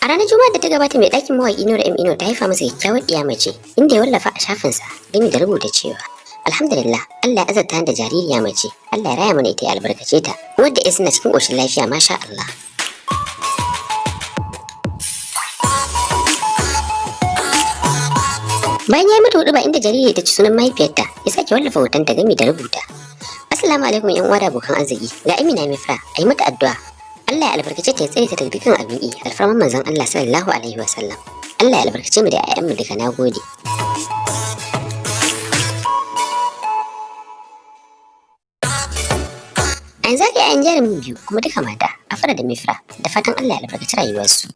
Ranar Juma'a da ta gabata, mai ɗakin mawaƙi Nura M Inuwa ta haifa masa kyakkyawar ɗiya mace, inda ya wallafa a shafinsa gami da rubuta cewa, "Alhamdulillah, Allah ya azarta da jaririya mace. Allah ya raya mana ita, ya albarkace ta. Wadda ya suna cikin ƙoshin lafiya, masha Allah." Bayan ya yi mata huɗuba, inda jaririya ta ci sunan mahaifiyarta, ya sake wallafa hotonta gami da rubuta, "Assalamu alaikum yan uwa da abokan arziki, ga Amina Mifra, a yi mata addu'a. Allah ya albarkace ta, ya tsare ta daga dukkan abin yi, alfarman manzon Allah sallallahu alaihi wasallam. Allah ya albarkace mu da 'ya'yanmu duka, na gode." A yanzu haka 'ya'yan jarumin biyu kuma duka mata, Afra da Mifra, da fatan Allah ya albarkaci rayuwarsu.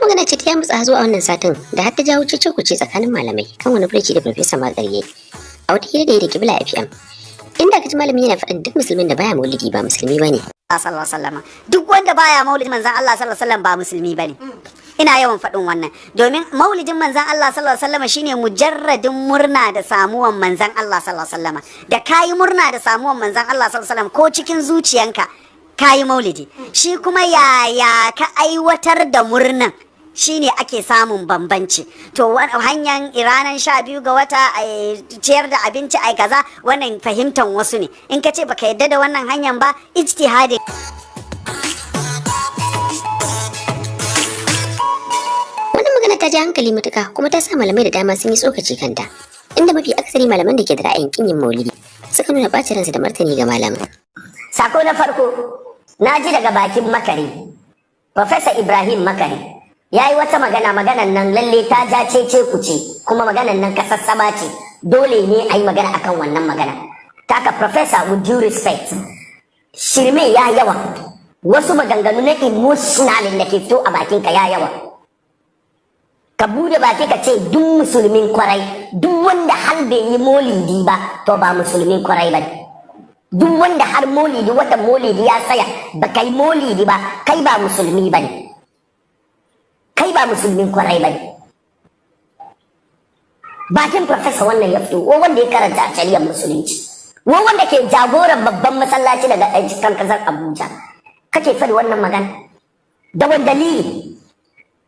Magana ce ta yamutsa zuwa wannan satin da har ta jawo cece-kuce tsakanin malamai kan wani furci da Farfesa Makari ya a wata hira da ya da Kibla FM, inda aka ji malamin yana faɗin duk musulmin da baya maulidi ba musulmi bane. Sallallahu alaihi wasallam, duk wanda baya maulidin manzon Allah sallallahu alaihi wasallam ba musulmi bane. Ina yawan faɗin wannan domin maulidin manzon Allah sallallahu alaihi wasallam shine mujarradin murna da samuwan manzon Allah sallallahu alaihi wasallam. Da kayi murna da samuwan manzon Allah sallallahu alaihi wasallam, ko cikin zuciyanka, kayi maulidi. Shi kuma yaya ka aiwatar da murnan shine ake samun bambanci. To, hanyar ranar 12 ga wata a ciyar da abinci, ai kaza, wannan fahimtan wasu ne. In ka ce baka yadda da wannan hanyar ba, ijtihadin. Wannan magana ta ja hankali matuka kuma ta sa malamai da dama sun yi tsokaci kanta, inda mafi akasari malaman da ke da ra'ayin kin yin maulidi suka nuna ɓacin ransu da martani ga malamin. Sako na farko, na ji daga bakin Makari, Professor Ibrahim Makari, ya yi wata magana. Maganan nan lalle ta ja cece kuce, kuma maganan nan kasassaba ce. Dole ne a yi magana akan wannan magana. Taka Professor, with due respect, shirme ya yawa, wasu maganganu na emotional da ke fito a bakinka ya yawa. Ka bude baki ka ce duk musulmin kwarai, duk wanda har bai yi molidi ba, to ba musulmin kwarai ba. Duk wanda har molidi, watan molidi ya tsaya, ba kai molidi ba, kai ba musulmi ba ne, kai ba musulmin kwarai ba ne. Bakin Professor wannan ya fito, wanda ya karanta a shari'ar Musulunci, wanda ke jagoran babban masallaci daga cikin kasar Abuja, kake faɗi wannan magana. Da wani dalili?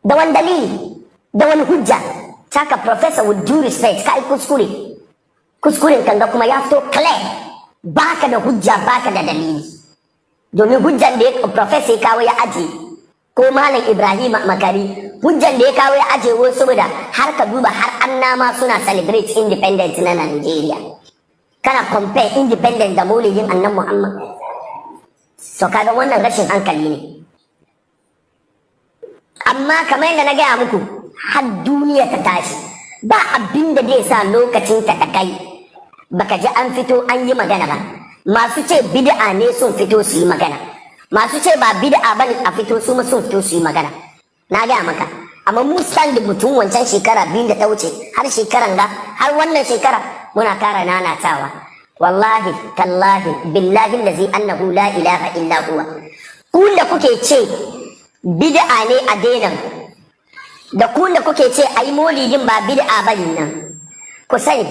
Da wani dalili? Da wani hujja? Taka Professor, with due respect, ka yi kuskure. Kuskuren kan ga kuma ya fito clear. Baka da hujja, baka da dalili, domin hujjan da ya Professor ya kawo ya aje, ko Malam Ibrahim Makari, hujjan da ya kawo ya aje wo, saboda har ka duba har annama suna celebrate independence na Nigeria, kana compare independence da maulidin Annan Muhammad. To, kaga wannan rashin hankali ne. Amma kamar yadda na gaya muku, har duniya ta tashi ba abin da zai sa lokacin ta kai baka ji an fito an yi magana ba. Masu ce bid'a ne sun fito su yi magana, masu ce ba bid'a bane a fito, su ma sun fito su yi magana. Na gaya maka, amma mu stand mutum wancan shekara 2 da ta wuce, har shekaran ga, har wannan shekara, muna kara nanatawa. Wallahi tallahi, billahi allazi annahu la ilaha illa huwa, ku da kuke ce bid'a ne a daina, da ku da kuke ce ayi molidin ba bid'a bane nan, ku sani,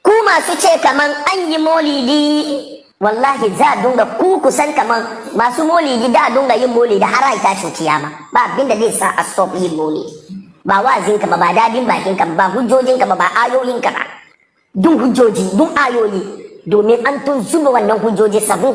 ku masu ce kaman an yi molidi, wallahi za a dunga ku kusan kaman masu molidi da dunga yin molidi har ai tashin kiyama. Ba abin da zai sa a stop yin molidi. Ba wa'azinka ba, ba dadin bakinka ba, ba hujjojinka ba, ba ayoyinka ba. Dun hujjoji, dun ayoyi, domin an tun zuba wannan hujjoji sabon.